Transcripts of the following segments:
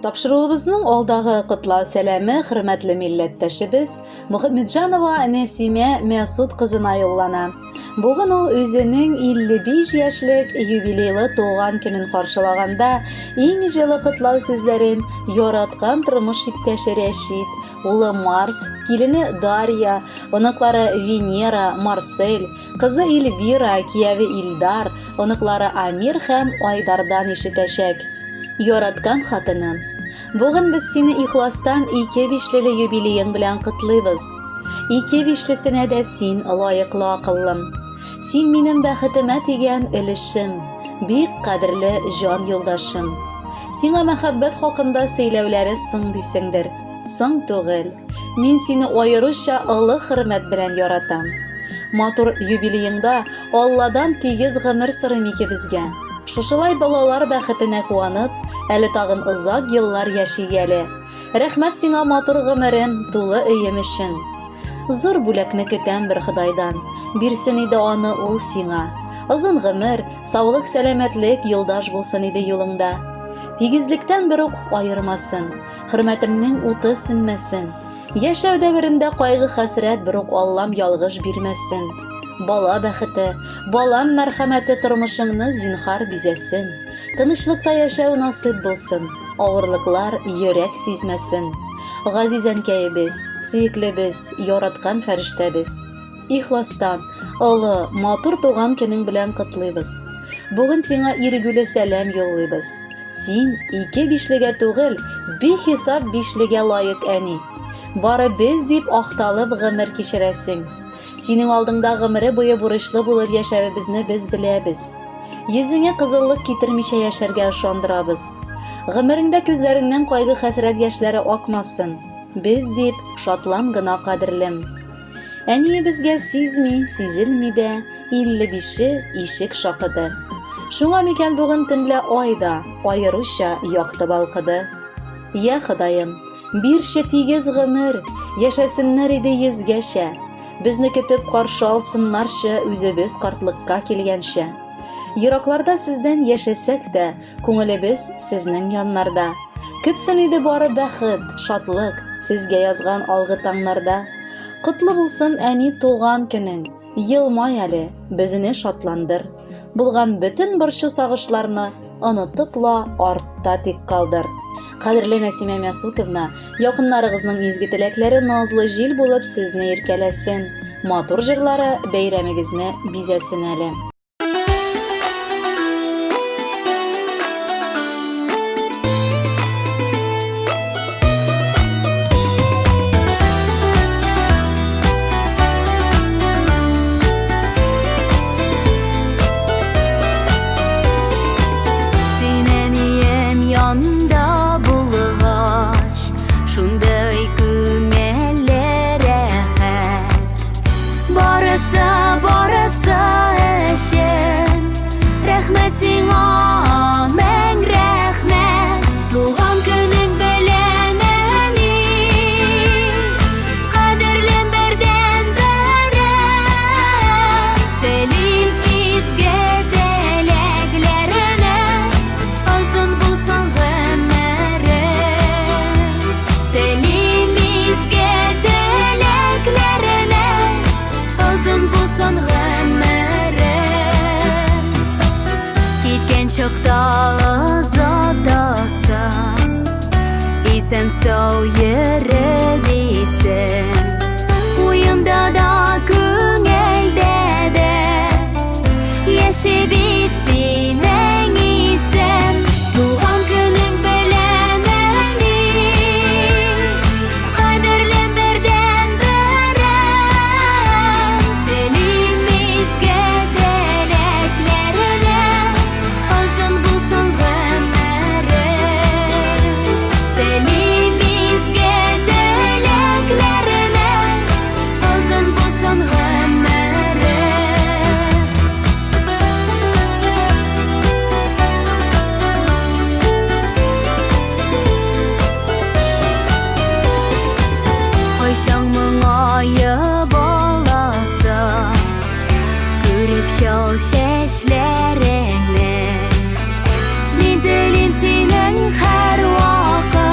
Тапшыруыбызның алдагы котлау сәламе хөрмәтле милләттәшебез Мөхәммәтҗанова Нәсимә Мәсуд кызына юллана. Бүген ул үзенең 55 яшьлек юбилейлы туган көнен каршылаганда иң җылы котлау сүзләрен яраткан тормыш иптәше Рәшит, улы Марс, килене Дарья, оныклары Венера, Марсель, кызы Эльвира, кияве Илдар, оныклары Амир һәм Айдардан ишетәчәк. Яраткан хатыным, бүген без сине ихластан ике бишлеле юбилеең белән котлыйбыз. Ике бишлесенә дә син лаеклы акыллым. Син минем бәхетемә тигән өлешем, бик кадерле җан юлдашым. Сиңа мәхәббәт хакында сөйләүләре соң дисеңдер. Соң түгел. Мин сине аеруча олы хөрмәт белән яратам. Матур юбилееңда Алладан тигез гомер сорыйм икебезгә. Шушылай балалар бәхетенә куанып, әле тагын озак еллар яшик әле. Рәхмәт сиңа матур гомерем, тулы өем өчен. Зур бүләкне көтәм бер Ходайдан, бирсен иде аны ул сиңа. Озын гомер, саулык-сәламәтлек юлдаш булсын иде юлыңда. Тигезлектән берүк аермасын, хөрмәтемнең уты сүнмәсен. Яшәү дәверендә кайгы-хәсрәт берүк Аллам ялгыш бирмәсен. Бала бәхете, балам мәрхәмәте тормышыңны зинһар бизәсен. Тынычлыкта яшәү насыйп булсын, авырлыклар йөрәк сизмәсен. Газиз әнкәебез, сөеклебез, яраткан фәрештәбез. Ихластан, олы, матур туган көнең белән котлыйбыз. Бүген сиңа иргүле сәлам юллыйбыз. Син ике бишлегә түгел, бихисап бишлегә лаек әни. Бары без дип акталып гомер кичерәсең. Синең алдыңда гомере буе бурычлы булып яшәвебезне без беләбез. Йөзеңә кызыллык китермичә яшәргә ышандырабыз. Гомереңдә күзләреңнән кайгы-хәсрәт яшьләре акмасын. Без дип шатлан гына, кадерлем. Әниебезгә сизми, сизелми дә, 55-е ишек шакыды. Шуңа микән бүген төнлә ай да аеруча якты балкыды. Я Ходаем, бирче тигез гомер, яшәсеннәр иде йөзгәчә. Безне көтеп каршы алсыннарчы үзебез картлыкка килгәнчә. Еракларда сездән яшәсәк тә, Күңелебез сезнең яннарда. Көтсен иде бары бәхет, шатлык, Сезгә язган алгы таңнарда. Котлы булсын, әни, туган көнең, Елмай әле, безне шатландыр. Булган бөтен борчу-сагышларны Онытып ла артта тик калдыр. Кадерле Нәсимә Мәсутовна, якыннарыгызның изге теләкләре назлы җил булып сезне иркәләсен, матур җырлары бәйрәмегезне бизәсен әле. Син әнием янда булгач, шундый күңелле рәхәт. Барысы, барысы өчен Рәхмәт сиңа, мең рәхмәт Туган көнең белән, әни Кадерлем бердән-берем Телим изге теләкләреңә Озын булсын гомерең Телим изге теләкләренә Озын булсын гомерең Киткән чакта озатасың Исән сау йөре дисең Уемда да күңелдә дә Яши бит синең исем Туган көнең белән, әни Кадерлем бердән-берем Телим изге теләкләреңә Озын булсын гомерең Телим изге теләкләреңә Озын булсын гомерең. Кайчан моңаеп аласың, Күреп чал чәчләреңне. Мин телим синең һәрвакыт.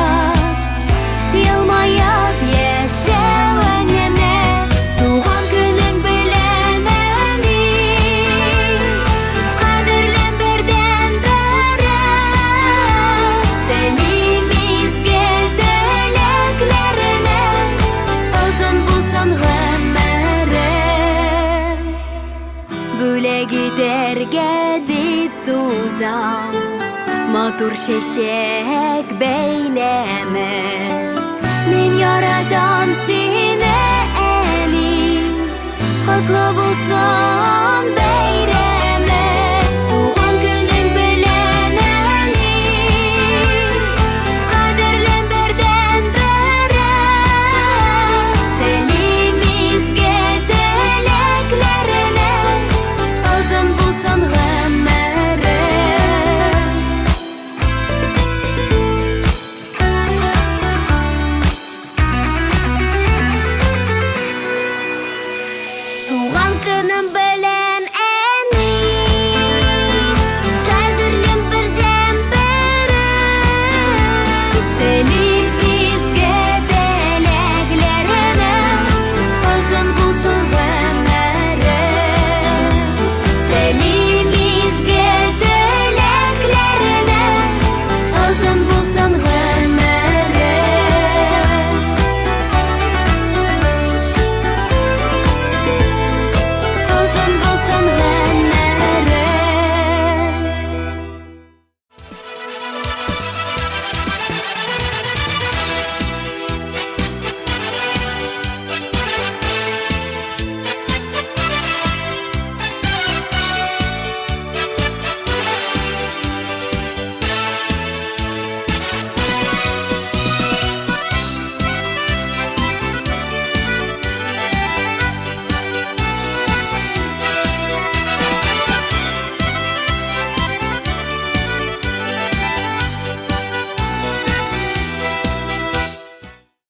Бизәргә дип сузам Матур чәчәк бәйләме. Мин яратам сине, әни. Котлы булсын.